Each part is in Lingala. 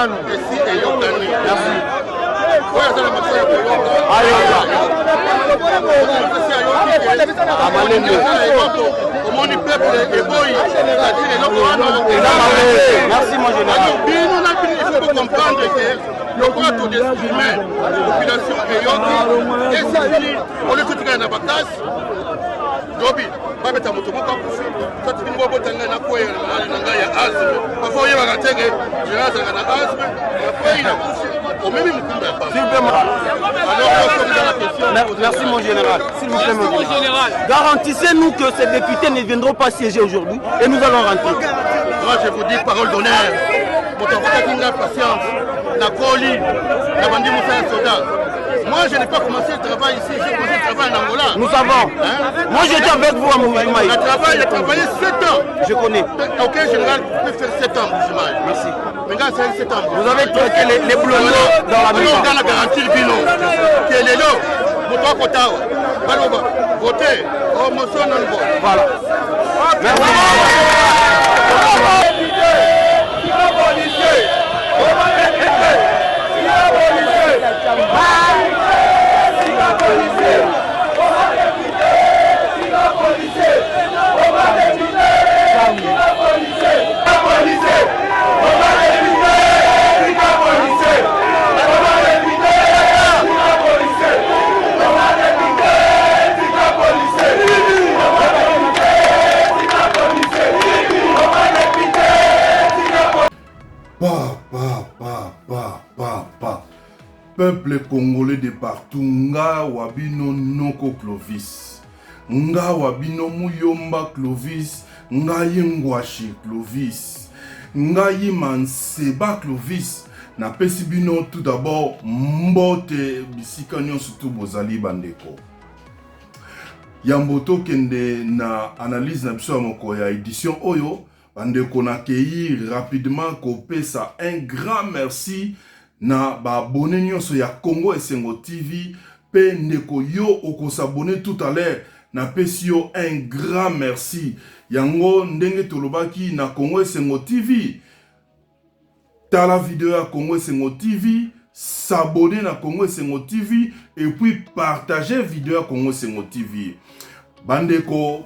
nanu. Esi eyokani. Merci. Oyo aza na matoyi ya koyoka. Ayoka. Amalembe. Omoni peuple eboyi c'est-à-dire eloko wana eza mabe. Merci mon général. Bino na bino il faut comprendre que lokola todesprime population eyoki esili olio totikala na bakasi lobi babeta moto moko akufi soki bino bobota ngai nakweya na maladi na ngai ya asthme parfois oyebaka te ke général azalaka na asthme nakwei nakufi omemi mokumba ya pamba. Merci mon général. S'il vous plaît, mon général. Garantissez-nous que ces députés ne viendront pas siéger aujourd'hui et nous allons rentrer. Moi, je vous dis parole d'honneur. Moto akotaki nga patience. Nakoli, nabandi mosala soda. Moi, je n'ai pas commencé le travail ici, j'ai commencé le travail en Angola. Nous savons. Hein? Moi, j'étais avec vous à Mbujimayi. Le travail, j'ai travaillé 7 ans. Je connais. Aucun général peut faire 7 ans à Mbujimayi. Merci. Mais là, c'est 7 ans. Vous avez traqué les blondos dans la maison. On a garantie bino. Que lelo, moto akota awa. Baloba, voter. Oh, motion non vote. Voilà. Merci. Pa, pa, pa, pa, pa, pa. Peuple congolais de partout, nga wa bino noko Clovis. Nga wa bino muyomba Clovis, ngai ngwashi Clovis. Ngai manseba Clovis. Napesi bino tout d'abord mbote bisika nyonso tu bozali bandeko. Yambo tokende na analyse na biso ya moko ya edition oyo, bandeko nakeyi rapidement kopesa un grand merci na ba abonnes nyonso ya Congo Esengo TV pe ndeko yo okosabonner tout à l'heure napesi yo un grand merci. Yango ndenge tolobaki na Congo Esengo TV, tala video ya Congo Esengo TV, s'abonner na Congo Esengo TV et puis partager video ya Congo Esengo TV. Bandeko,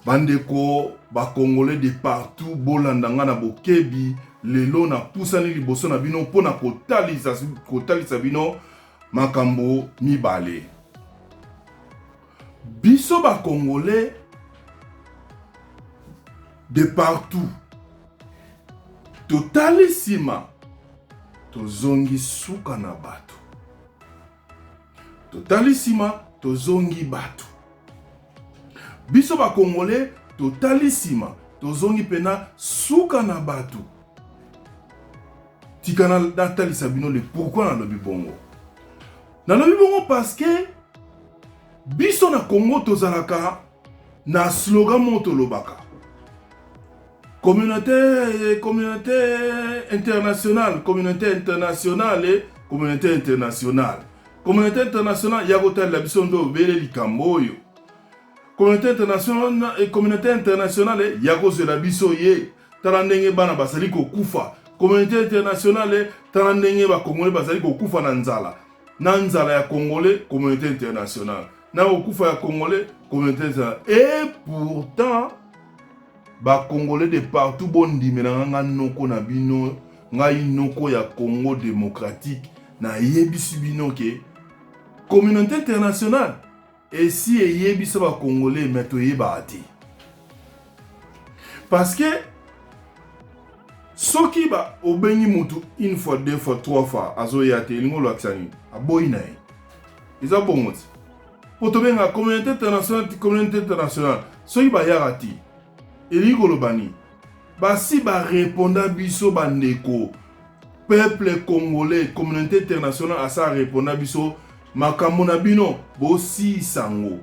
bandeko ba Congolais de partout, bolanda nga na bokebi. Lelo napusani liboso na bino mpo na kotalisa bino makambo mibale. Biso ba Congolais de partout totali nsima, tozongi suka na bato. Totali nsima, tozongi bato. Biso ba Congolais totali nsima, tozongi pena suka na bato. Tika natalisa bino le pourquoi nalobi bongo. Nalobi bongo parce que biso na Congo tozalaka na slogan moko tolobaka. Communauté, communauté internationale, communauté internationale, communauté internationale. Communauté internationale ya kotalela biso nde obele likambo oyo. Communauté internationale, communauté internationale ya kozwela biso ye. Tala ndenge bana bazali kokufa. Communauté internationale, tala ndenge ba Congolais bazali kokufa na nzala. Na nzala ya Congolais, communauté internationale. Na kokufa ya Congolais, communauté internationale. Et pourtant, ba Congolais de partout bondimela nga noko na bino, ngai noko ya Congo démocratique, nayebisi bino ke communauté internationale esi eyebisa ba Congolais, mais toyebaka te. Parce que soki ba obengi mutu une fois, deux fois, trois fois azoya te, elingi olakisa nini? Aboyi na ye. Eza bongo te. Po tobenga communauté internationale, communauté internationale, soki bayaka te, elingi koloba nini? Basi ba reponda biso bandeko, peuple congolais, communauté internationale asa reponda biso makambo na bino bosisa ngo.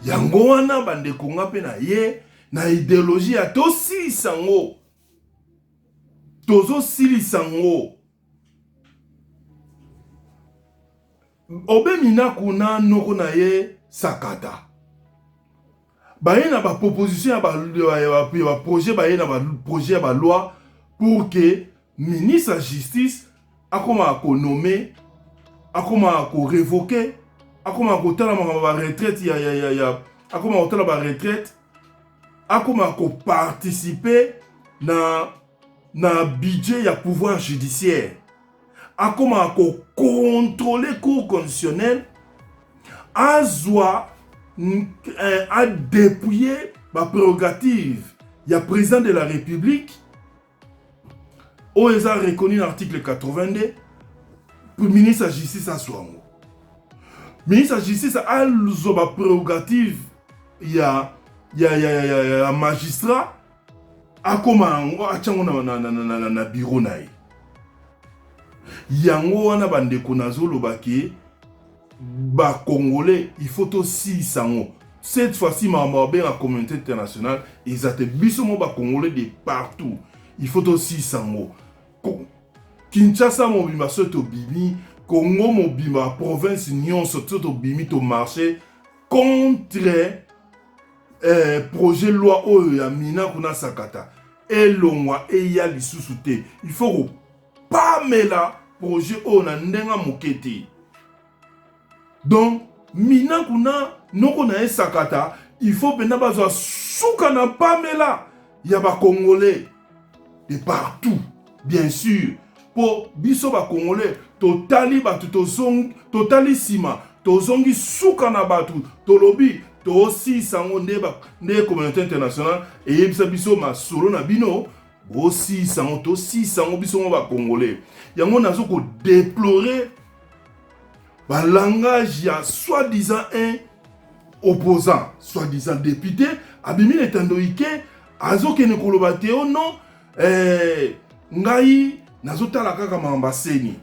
Yango wana bandeko nga pe na ye na idéologie ya tosilisa ngo, tozosilisa ngo. Obe Minaku na noko na ye Sakata baye na ba proposition ya ba projet, baye na ba projet ya ba loi pour que ministre ya justice akoma konommer, akoma korévoquer, akoma kotala makambo baretraite ya, ya, ya, ya akoma kotala baretraite, akoma koparticiper na budget ya pouvoir judiciaire, akoma kocontrôler Cour constitutionnelle, azwa adépouiller baprérogative ya président de la République oyo eza reconnu na article 82. Ministre ya justice azwa yango, ministre ya justice azwa baprérogative ya magistrat, akóma yango, atia yango na bureau na ye. Yango wana, bandeko, nazoloba ke bacongolais, il faut tosilisa yango cette fois-ci. Makambo babenga communauté internationale eza te. Biso mo bacongolais de partout, il faut tosilisa yango. Kinshasa mobimba, soki tobimi, Congo mobimba, province nyonso, so tobimi, tomarcher contre projet loi oyo ya Minaku na Sakata, elongwa, eya lisusu te. Il faut kopamela projet oyo na ndenge moke te. Donc Minaku na noko na ye Sakata, il faut mpenza bazwa suka na pamela ya bacongolais de partout, bien sûr, mpo biso bacongolais totali bato, totali nsima, tozongi suka na bato, tolobi tosilisa yango. Nde communauté internationale eyebisa biso masolo na bino, bosilisa yango, tosilisa yango biso mo bacongolais. Yango nazo kodéplorer balangage ya soi-disant un opposant, soi-disant député, abimi na etando ike, azokende koloba te: o non, ngai nazotala kaka makambo a CENI,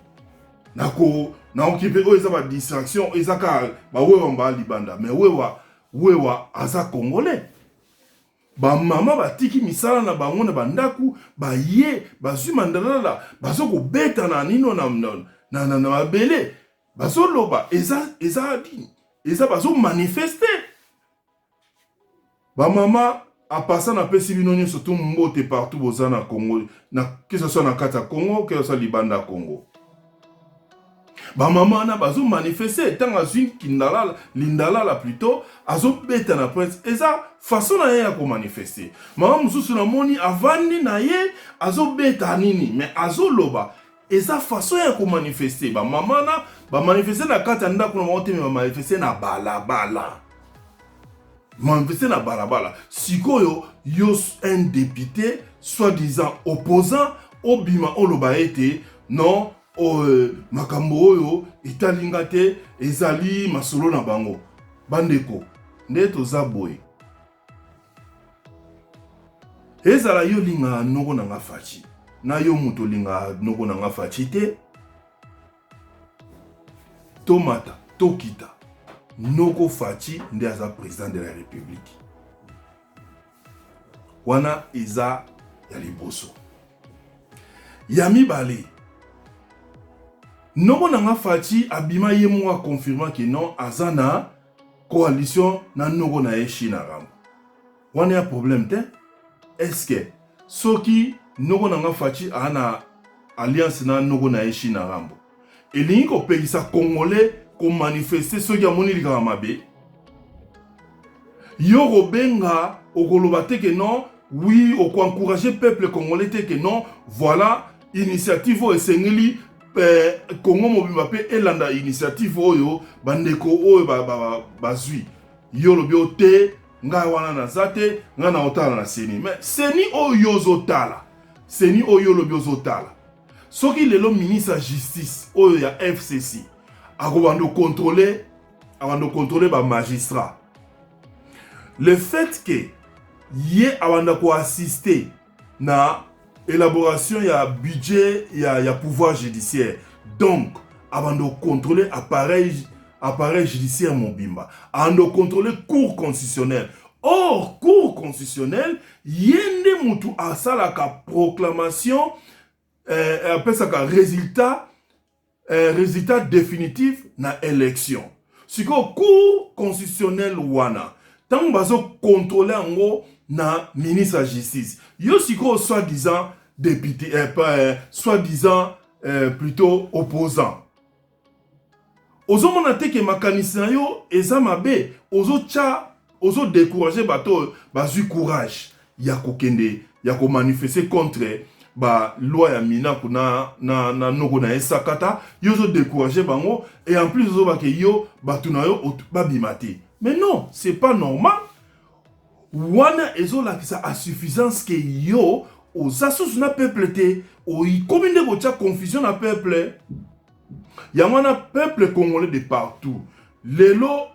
nako naokipe oyo eza badistraction, eza kaka bawewa mbaa libanda. Mais wewa, wewa aza congolais. Bamama batiki misala na bango na bandako, baye bazwi mandalala, bazokobeta na nino na mabele, bazoloba eza nini, eza bazomanifester. Bamama apasa, napesi bino nyonso tu mbote partout boza na Congo, na que ce soit na kati ya Congo, que ce soit libanda ya Congo. Bamama wana bazomanifester. Ntango azwi kindalala, lindalala plutôt, azobeta na presse, eza façon na ye ya komanifester. Mama mosusu namoni avandi na ye, azobeta nini, mais azoloba, eza façon ya komanifester. Bamama na bamanifester na kati ya ndako na bango te, mais bamanifester na balabala, manifester na balabala. Sikoyo yo, un député soi-disant opposant, obima oloba ete non, makambo oyo etali nga te, ezali masolo na bango. Bandeko, nde toza boye. Ezala yo olingaka noko na nga Fatshi, na yo moto olingaka noko na nga Fatshi te, tomata tokita, noko Fatshi nde aza président de la République. Wana eza ya liboso. Ya mibale, noko na nga Fatshi abima ye moko, aconfirma ke non, aza na coalition na noko na ye China Rambo. Wana ya problème te. Est-ce soki noko na nga Fatshi aa na alliance na noko na ye China Rambo, elingi kopekisa congolais komanifester soki amoni likambo mabe? Yo kobenga, okoloba te ke non, oui, okoencourager peuple congolais te ke non, voilà initiative oyo esengeli Congo mobimba mpe elanda initiative oyo bandeko oyo bazwi. Yo olobi o te, ngai wana naza te, ngai na otala na CENI. Mais CENI oyo yo ozotala, CENI oyo olobi ozotala, soki lelo ministre ya justice oyo ya FCC akobanda ocontrôler, abanda ocontrôler bamagistrat, le fait que ye abanda koassister na élaboration ya budget ya pouvoir judiciaire, donc abanda ocontrôler appareil judiciaire mobimba, abanda ocontrôler Cour constitutionnelle. Or Cour constitutionnelle, ye nde mutu asalaka proclamation, apesaka résultat définitif na élection. Sikoyo Cour constitutionnelle wana, ntango bazocontrôler yango na ministre ya justice, yo sikoyo soi-disant député eh, pas, eh, soi-disant eh, plutôt opposant. Ozomona te ke makanisi na yo eza mabe, ozotya, ozodécourage bato oyo bazwi courage ya kokende ya komanifeste contre ba loi ya Minaku na noko na ye Sakata. Yo ozodécourage bango et en plus ozobake yo bato na yo babima te. Mais non, c'est pas normal. Wana ezolakisa insuffisance ke yo oza susu na peuple te, okomi nde kotia confusion na peuple. Yango wana, peuple congolais de partout, lelo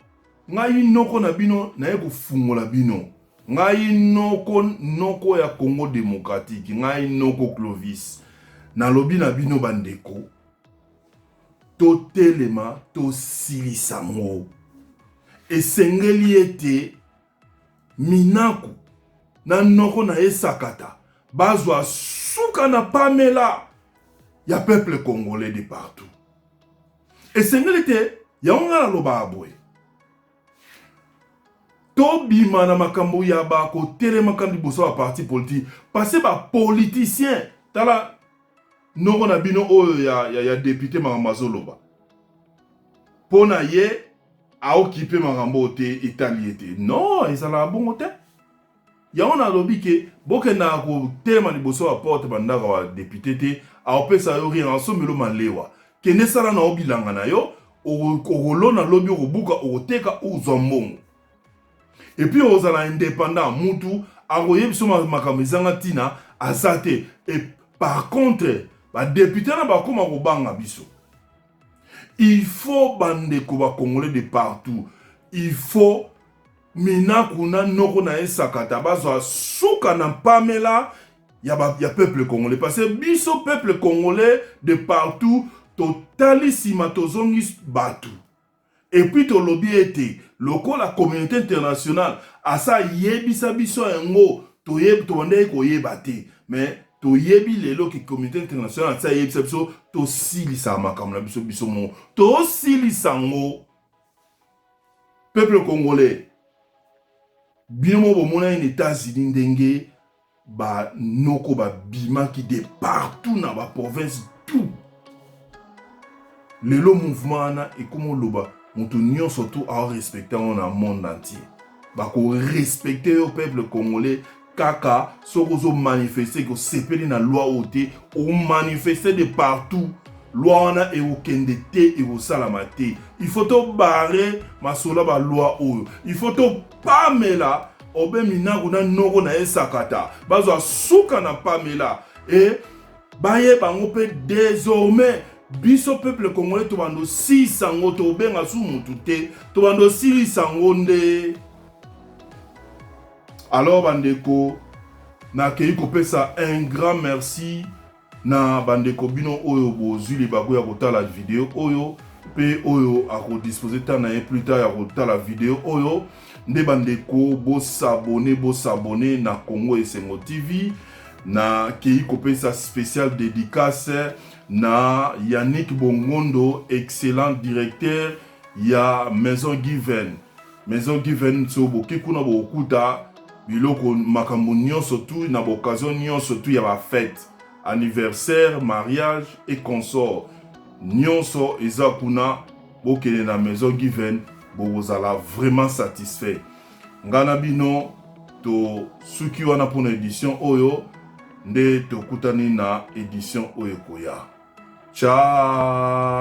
ngai noko na bino naye kofungola bino. Ngai noko, noko ya Congo démocratique, ngai noko Clovis, nalobi na bino bandeko, totelema, tosilisa ngo. Esengeli ete Minaku na noko na ye Sakata bazwa suka na pamela ya peuple congolais de partout. Esengeli te, yango ngai nalobaka boye, tobima na makambo ya bakotelemaka liboso ya parti politique, parce bapoliticien, tala noko na bino oyo ya député, makambo azoloba mpo na ye, aokipe makambo oyo te, etali ye te. Non, ezalaka bongo te. Yango nalobi ke bokendaka kotelema liboso ya porte bandako ya député te. Aopesa yo rien, asombelo malewa. Kende sala na yo bilanga na yo, okolona, lobi okobuka, okoteka, ozwa mbongo et puis ozala indépendant. Mutu akoyebi so makambo ezanga ntina aza te. Et par contre badéputé na bakóma kobanga biso. Il faut, bandeko bacongolais de partout, il faut Minaku na noko na ye Sakata bazwa suka na mpamela ya peuple congolais, parce que biso peuple congolais de partout totali nsima, tozongi bato et puis tolobi ete lokola communauté internationale asa ayebisa biso yango, tobandaki koyeba te, mais toyebi lelo ke communauté internationale asa ayebisa biso tosilisaka makambo na biso biso moko, tosilisa yango. Peuple congolais, bino mo bomonani na États-Unis ndenge banoko babimaki de partout na baprovince tout. Lelo mouvement wana ekómi oloba, moto nyonso tu aorespecte yango na monde entier. Bakorespecte yo, peuple congolais, kaka soki ozomanifeste kosepeli na loi oyo te. Omanifeste de partout, loi wana ekokende te, ekosalama te. Il faut tobarrer masolo ya baloi oyo, il faut topamela obe Minaku na noko na ye Sakata bazwa suka na pamela e bayeba yango. Mpe désormais biso peuple congolais tobanda osilisa yango, tobenga su mutu te, tobanda osilisa yango nde. Alors bandeko, nakei kopesa un grand merci na bandeko bino oyo bozwi libaku ya kotala video oyo, mpe oyo akodispose temps na ye plus tard ya kotala video oyo. Nde bandeko, bos'abonner, bos'abonner na Congo Esengo TV. Nakei kopesa spécial dédicace na Yannick Bongondo, excellent directeur ya Maison Given. Maison Given, so boki kuna, bokokuta biloko, makambo nyonso tu na baoccasion nyonso tu ya bafête, anniversaire, mariage et consort, nyonso eza kuna. Bokende na Maison Given, bokozala vraiment satisfait. Ngai na bino tosuki wana mpona édition oyo. Nde tokutani na édition oyo ekoya. Ciao.